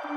Ram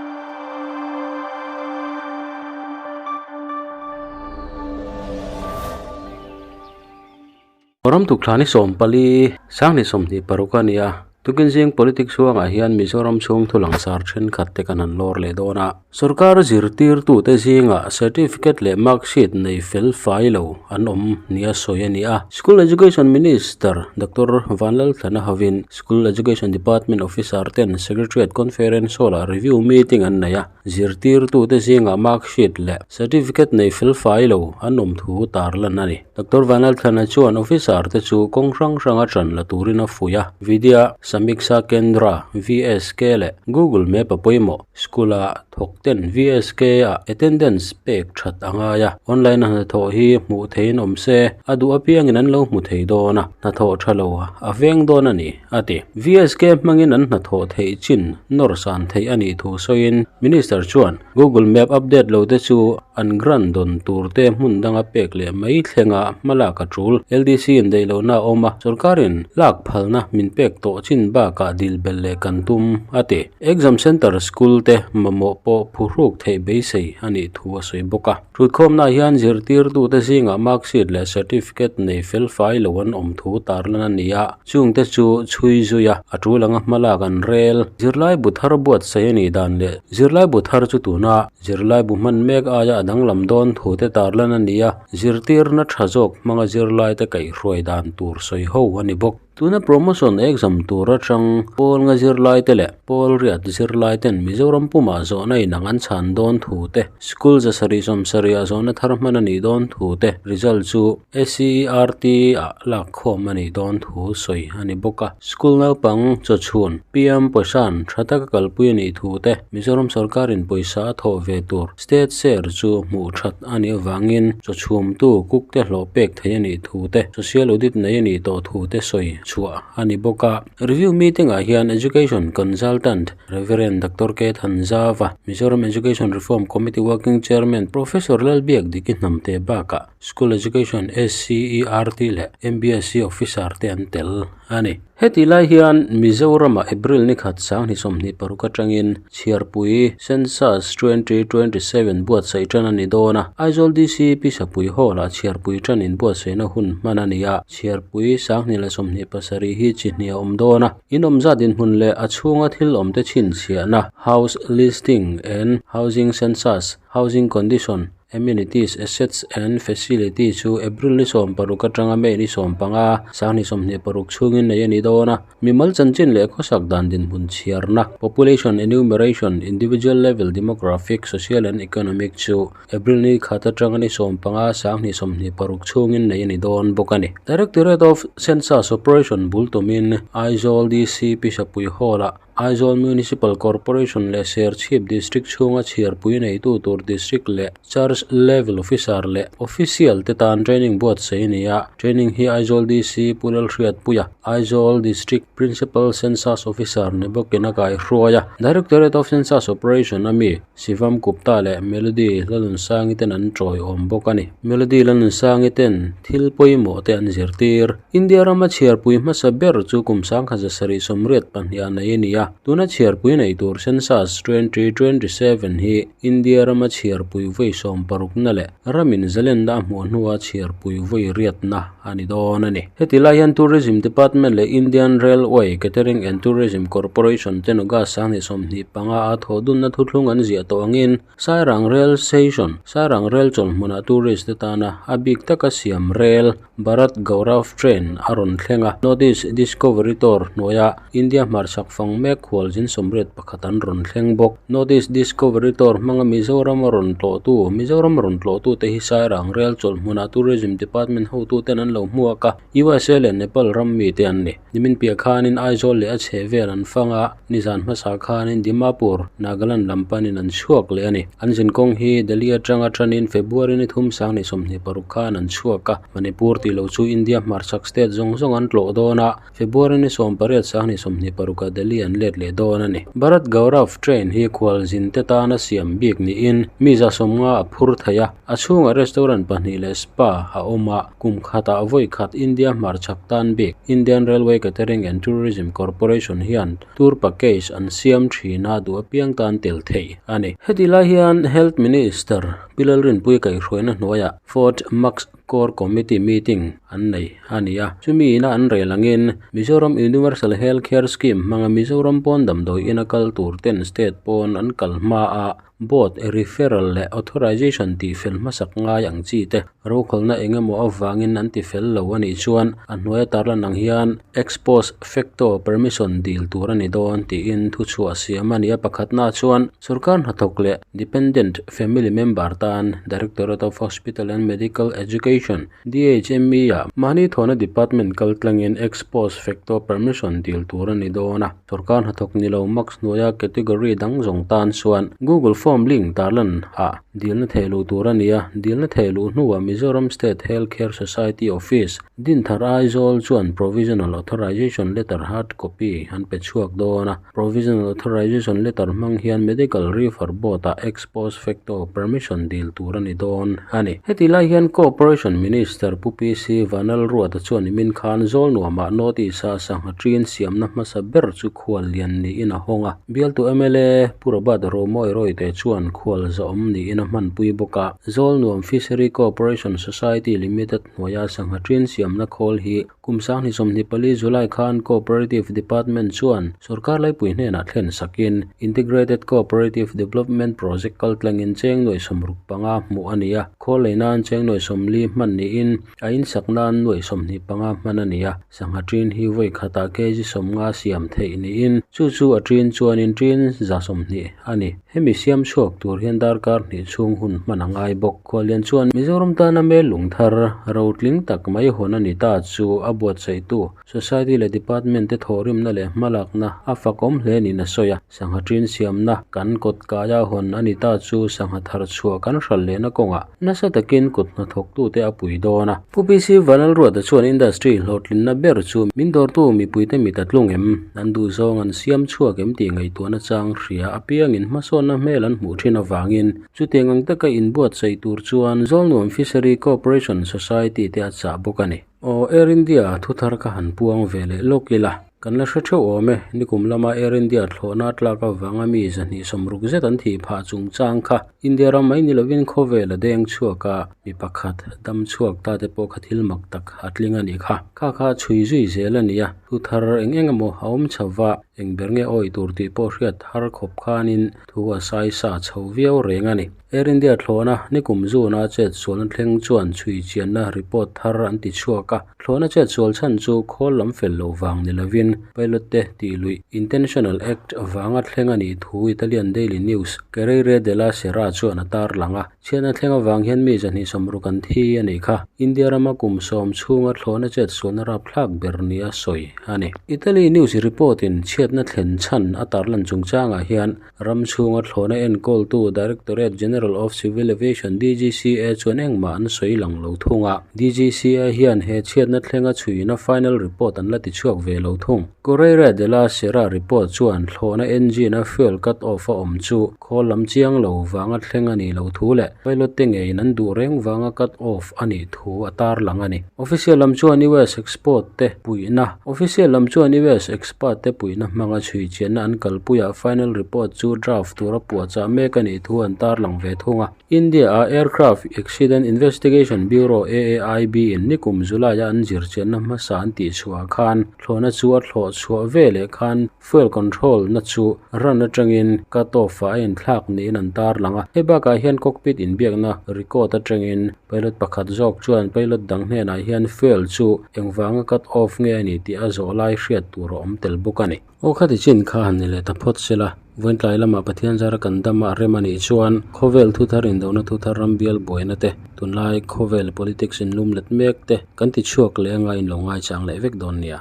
tukthla ni 14, 2026 a ni a. Tukin zing politics huangah hian Mizoram chhung thu langsar thenkhat te kan han lawr leh dawn a. Sorkar zirtirtute zingah certificate leh mark sheet nei fel fai lo an awm nia sawi a ni a. School Education Minister Doctor Vanlalthlana hovin School Education Department officer ten Secretariat Conference Hall-ah review meeting an nei a. Zirtirtute zingah mark sheet leh certificate nei fel fai lo an awm thu tarlan a ni. Doctor Vanlalthlana chuan officer te chu kawng hrang hranga ṭan la turin a fuih a. Vidya Samiksha Kendra, VSK, leh Google Map a pawimawh. School-a thawk ten VSK-a attendance pek that a ngai a, online a hnathawh hi hmuh theihin awm se, a duh apiangin an lo hmu thei dawn a, hnathawh tha lo a veng dawn a ni, a ti. VSK hmangin an hnathawh theih chin nawr san theih a nih thu sawiin Minister chuan Google Map update lo te chu an grant dawn tur te hmun danga pek leh mai thlenga hma lak a tul. LDC in daih lohna a awm a, sorkarin lak phalna min pek tawh chin bakah dil belh leh kan tum, a ti. Exam Centre School te mamawh pawh phuhruk theih beisei a nih thu a sawi bawk a. Thutkhawmnaah hian zirtirtute zingah mark sheet leh certificate nei fel fai lo an awm thu tarlan a ni a, chungte chu chhui zui a, a tul anga hma lak an rel. Zirlai bu thar buatsaih a nih dan leh zirlai bu thar chu tuna zirlai bu hman mek aia a danglam dawn thu te tarlan a ni a, zirtirna tha zawk hmanga zirlaite kaihhruai dan tur sawi ho a ni bawk. Tuna promotion exam tur atang pawl nga zirlai te leh pawl riat zirlai ten Mizoram pumah zawhna inang an chhan dawn thu te, school zasarih sawmsarih ah zawhna thar hman a nih dawn thu te, result chu SCERT ah lak khawm a nih dawn thu sawi a ni bawk a. School naupang chawchhun PM Poshan tha taka kalpui a nih thu te, Mizoram sorkarin pawisa a thawh ve tur State share chu hmuh that a nih avangin chawchhumtu cook te hlawh pek theih a nih thu te, social audit nei a nih tawh thu te sawi chhuah a ni bawk a. Review meeting ah hian Education Consultant Rev. Doctor K Thanzava, Mizoram Education Reform Committee Working Chairman Professor Lalbiak Diki Hnamte bakah School Education SCERT leh MBSE Officer te an tel a ni. Heti lai hian Mizorama April ni khat 2026 atangin Chhiarpui Census 2027 buatsaih tan a ni dawn a, Aizawl DC Pisapui Hall-ah Chhiarpui tan inbuatsaihna hun hman a ni a, Chhiarpui 2027 hi chi hnih a awm dawn a, in awm zat inhmun leh a chhunga thil awmte chhinchhiahna, House Listing and Housing Census, Housing Condition, Amenities, Assets and Facility chu April ni 16 atanga May ni 15, 2026 chhungin nei a ni dawn a. Mimal chanchin leh khawsak dan dinhmun chhiarna, Population Enumeration, Individual Level Demographic, Social and Economic chu April ni khat atanga ni 15, 2026 chhungin nei a ni dawn bawk a ni. Directorate of Census Operation bul tumin Aizawl DC Pisapui Hall-ah Aizawl Municipal Corporation leh Serchhip District chhunga chhiarpui neitu tur District leh Charge Level Officer leh Official te tan training buatsaih a ni a. Training hi Aizawl DC Pu Lalhriatpuia, Aizawl District Principal Census Officer ni bawkin a kaihruai a. Directorate of Census Operation a mi Shivam Gupta leh Melody Lalnunsangi ten an tawiawm bawk a ni. Melody Lalnunsangi ten thil pawimawh te an zirtir. India rama chhiarpui hmasa ber chu kum 1982 ah nei a ni a, tuna chhiarpui nei tur Census 2027 hi India rama chhiarpui vawi sawmparukna leh ramin zalenna a hmuh hnua chhiarpui vawi riatna a ni dawn a ni. Heti lai hian Tourism Department leh Indian Railway Catering and Tourism Corporation ten August 2025 a thawhdunna thuthlung an ziah tawh angin Sairang Rail Station, Sairang Rail chawlhmunah tourist te tana a bik taka siam rel Bharat Gaurav Train a rawn thleng a, North East Discovery Tour hnuaia India hmarchhak fang mek khualzin 81 an rawn thleng bawk. North East Discovery Tour hmanga Mizoram a rawn tlawhtu Mizoram rawn tlawhtute hi Sairang Rail chawlhmunah Tourism Department hotuten an lo hmuak a, USA leh Nepal ram mite an ni. Nimin piah khanin Aizawl leh a chhehvel an fang a, nizan hmasa khanin Dimapur, Nagaland lam panin an chhuak leh a ni. An zinkawng hi Delhi atanga tanin February ni thum 2026 khan an chhuak a, Manipur tih loh chu India hmarchhak state zawng zawng an tlawh dawn a, February ni 18 2026 ah Delhi an let. let leh dawn a ni. Bharat Gaurav train hi khualzin te tana siam bik niin mi 150 a phur thei a, a chhungah restaurant pahnih leh spa a awm a, kum khatah vawi khat India hmarchhak tan bik Indian Railway Catering and Tourism Corporation hian tour package an siam thin a, duh apiang tan tel theih a ni. Heti lai hian Health Minister Pi Lalrinpuii kaihhruaina hnuaiah Fort Max Core Committee meeting an nei a ni a, chumi ina an rel angin Mizoram Universal Health Care Scheme hmanga Mizoram pawn damdawi ina kal tur ten state pawn an kal hma a, board referral leh authorization tih fel hmasak ngai ang chi te rokhawlna eng emaw avangin an ti fel lo a nih chuan a hnuaia tarlan ang hian ex post facto permission dil tur a ni dawn tiin thuchhuah siam a ni a. Pakhatna chuan sorkar hnathawk leh dependent family member tan Directorate of Hospital and Medical Education, DHME, ah mahni thawhna department kal tlangin ex post facto permission dil tur a ni dawn a. Sorkar hnathawk ni lo max hnuaia category dang zawng tan chuan Google Form link tarlan ah dilna theh luh tur a ni a, dilna theh luh hnuah Mizoram State Health Care Society Office, Dinthar Aizawl chuan Provisional Authorization Letter hard copy an pe chhuak dawn a, Provisional Authorization Letter hmang hian Medical Refer Board ah ex post facto permission dil tur a ni dawn a ni. Heti lai hian Cooperation Minister Pu PC Vanlalruata chuan nimin khan Zawlnuamah North East a sangha ṭin siamna hmasa ber chu khual lian niin a hawng a. Bialtu mla Pu Robert Romawi Rawite chuan khual zahawm niin a hmanpui bawk a. Zawlnuam Fishery Cooperation Society Limited hnuaia sangha ṭin siamna khawl hi kum 2024 July khan Cooperative Department chuan sorkar laipui hnenah thlen sakin Integrated Cooperative Development Project kaltlangin cheng nuaih 65 hmuh a ni a, khawl lei nan cheng nuaih 40 hman niin a insak nan nuaih 25 hman a ni a. Sangha ṭin hi vawi khatah kg 50 siam theih niin chu chu a ṭin chuanin ṭin 120 a ni. Hemi siam chhuak tur hian darkar hnih chhung hun hman a ngai bawk. Khuallian chuan Mizoram tana mel lung thar rotling tak mai hawn a ni ta chu a buatsaihtu Society leh Department te thawhrimna leh hmalakna a fakawm hle niin a sawi a. Sangha ṭin siamna kan kawt kaia hawn a ni ta chu sangha thar chhuah kan hral lehna kawngah nasa takin kut hnathawktute a pui dawn a. Pu PC Vanlalruata chuan industry hlawhtlinna ber chu min dawrtu mipuite mit a tlung em? An duhzawng an siam chhuak em tih ngaihtuahna chang hria apiangin hmasawnna hmel an hmuh thin avangin chutiang ang taka inbuatsaih tur chuan Zawlnuam Fishery Cooperation Society te a chah bawk a ni. Aw Air India thuthar kha han puang ve leh lawk ila. Kan la hre theuh awm e, nikum lama Air India thlawhna tlak avanga mi 260 zet an thih phah chungchang kha India ram mai ni lovin khawvel a deng chhuak a, mi pakhat dam chhuak ta te pawh kha thil mak tak a tling a nih kha. Kha kha chhui zui zel a ni a, thu thar eng eng emaw a awm chho va, eng ber nge awi tur tih pawh hriat har khawp khanin thu a sai sa chho viau reng a ni. Air India thlawhna nikum zuna chet sualna thleng chuan chhui chianna report thar an ti chhuak a, thlawhna chet sual chhan chu khawl lam fel lo vang ni lovin pilot te tih luih intentional act vanga thleng a nih thu Italian daily news Corriere della Sera chuan a tarlang a. Chhiatna thleng avang hian mi 260 an thi a nih kha. India rama kum 10 chhunga thlawhna chet sualna rapthlak ber nia sawi a ni. Italy news report in chhiatna thlen chhan a tarlan chungchangah hian ram chhunga thlawhna enkawltu Directorate General of Civil Aviation, DGCA, chuan engmah an sawi lang lo thung a. DGCA hian he chhiatna thlenga chhuina final report an la ti chhuak ve lo thung. Corriere della Sera report chuan thlawhna engine a fuel cut off a awm chu khawl lam chiang lo vanga thleng a nih loh thu leh pilot te ngeiin an duh reng vanga cut off a nih thu a tarlang a ni. Official lam chuan US export te puihna Official lam chuan US expert te puihna hmanga chhui chianna an kalpuiah final report chu draft tura puahchah mek a nih thu an tarlang ve thung a. India a Aircraft Accident Investigation Bureau, AAIB, in nikum July a an zir chianna hmasa an tih chhuah khan thlawhna chu a thlawh chhuah ve leh khan fuel control na chu run atangin cut off ah a inthlak niin an tarlang a. Hei bakah hian cockpit inbiakna record atangin pilot pakhat zawk chuan pilot dang hnenah hian fuel chu engvanga cut off nge a ni tih a zawh lai hriat tur a awm tel bawk a ni. Aw khati chin kha han ni leh ta phawt sela, vawiin lamah Pathian zara kan dam a rem a nih chuan khawvel thuthar indona thuthar ram bial buaina te, tunlai khawvel politics in lum let mek te kan ti chhuak leh anga in lo ngaichang leh vek dawn nia.